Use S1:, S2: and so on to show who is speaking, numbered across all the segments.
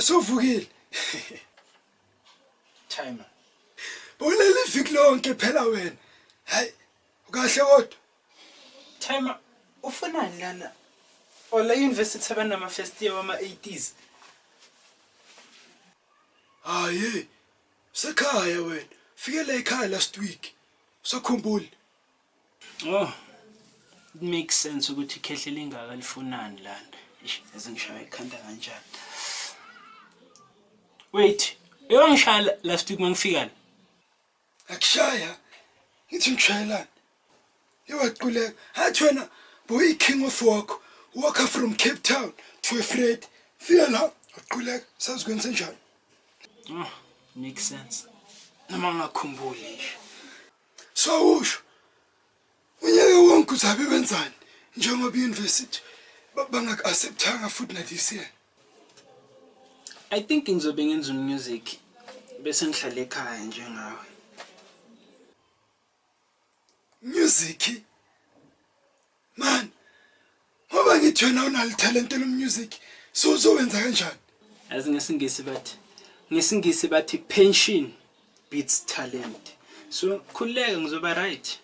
S1: Sovukile.
S2: Timer.
S1: Ulele iviki lonke phela wena. Hayi, ukahle kodwa.
S2: Timer, ufunani lana? Ola university abanama first year wama 80s.
S1: Hayi. Sekhaya wena. Fikele ekhaya last week. Usakhumbula?
S2: Oh. It makes sense ukuthi ikhehle lingaka lifunani lana. Eish, yazi ngishaya ikhanda kanjani. Wait, uyongishaya last week mangifika la.
S1: Akushaya. Ngithi ngishayelani. Iwaquleka. Hathi wena boy king of walk. Walker from Cape Town to Afraid. Fika la uquleka sazi kwenze njani.
S2: Oh, makes sense. Noma ngakhumbuli nje.
S1: So usho unyaka wonke uzabe wenzani njengoba i-university bangaku-acceptanga futhi na this year.
S2: I think ngizobe ngenza music bese ngihlale ekhaya njengawe.
S1: Music man ngoba ngithi wena unalo talent lo music so uzowenza kanjani?
S2: Yazi ngesiNgisi bathi pension beats talent. So khululeka ngizoba right.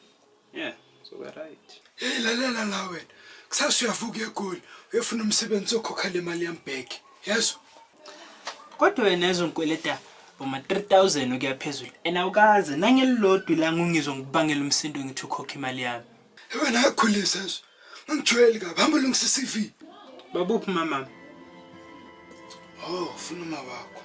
S2: Yeah, ngizoba right.
S1: Hey lalela la wena. Kusasa uyavuka eGoli uyofuna umsebenzi okhokha le mali yami back. Yezwa?
S2: Kodwa wena ezongikweleta boma 3000 ukuya phezulu. And awukaze nangelilodwa ilanga ungizwa ngikubangela umsindo ngithi ukhokha imali yami.
S1: Wena yakhulisa yezwa. Ngangijwayeli kabi hamba ulungisa CV.
S2: Babuphi mama?
S1: Oh, ufuna uma wakho.